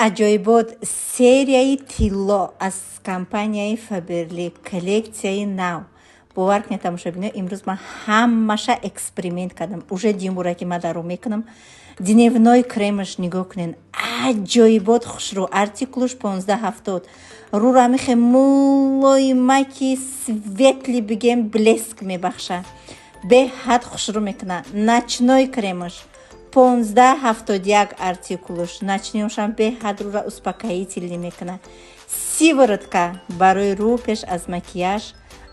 Аҷоибот, серияи тилло аз компанияи Фаберлик, коллексияи нав. Бовар кунед, тамошобино, имрӯз ман ҳамаша эксперимент кардам. Уже дуюм бора, ки ман даро мекунам. Дневной кремаш нигоҳ кунед, аҷоибот хушрӯ. Артикулуш 1570. Рӯра мехе мулоимаки, светлый, бигем, блеск мебахшад, беҳад хушрӯ мекунад. Ночной кремаш 1571 артикулуш. Ночной ошам беҳад рӯра успокоительный мекунад. Сыворотка барои рӯ пеш аз макияж,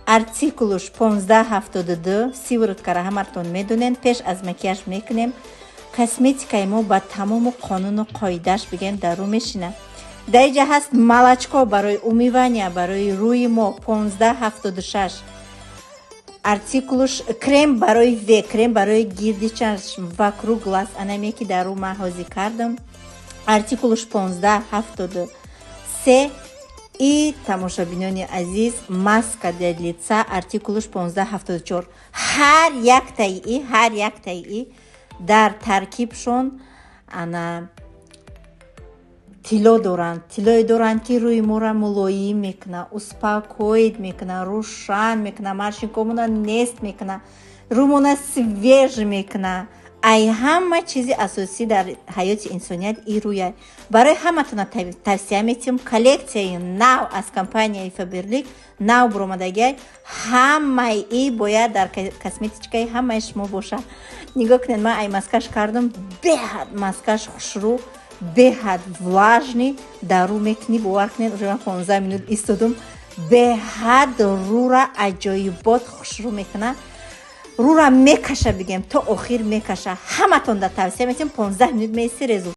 артикулуш 1572. Сывороткара ҳаматон медонен, пеш аз макияж мекунем. Косметикаи мо ба тамому қонуну қоидааш, бигем, дар рӯ мешинад. Дар инҷа ҳаст молочко барои умывания, барои рӯи мо, 1576 артикулуш. Крем барои век, крем барои гирди чашм, вокруг глаз, анаме ки дар рӯ ман ҳозир кардам, артикулуш 1573. И, тамошобинони азиз, маска для лица, артикулуш 1574. Ҳар яктаи и, ҳар яктаи и дар таркибшон ана тилло доранд. Тиллое доранд, ки рӯи моро мулоим мекунад, успокоит мекунад, рӯшан мекунад, морщинкомона нест мекунад, рӯмона свеж мекунад. Ай ҳама чизи асосӣ дар ҳаёти инсоният и рӯяй. Барои ҳаматона тавсия метиҳам. Коллексияи нав аз компанияи Фаберлик, нав буромадагиай, ҳамаи и бояд дар косметичкаи ҳамаи шумо бошад. Нигоҳ кунед, ман ай маскаш кардам, беҳад маскаш хушрӯ, беҳад влажный дар рӯ мекунӣ. Бовар кунед, уже ман 15 минут истодум, беҳад рӯра аҷоибот хушрӯ мекунад, рӯра мекаша, бигем, то охир мекаша. Ҳаматон да тавсия метиҳам. 15 минут меисти, результат.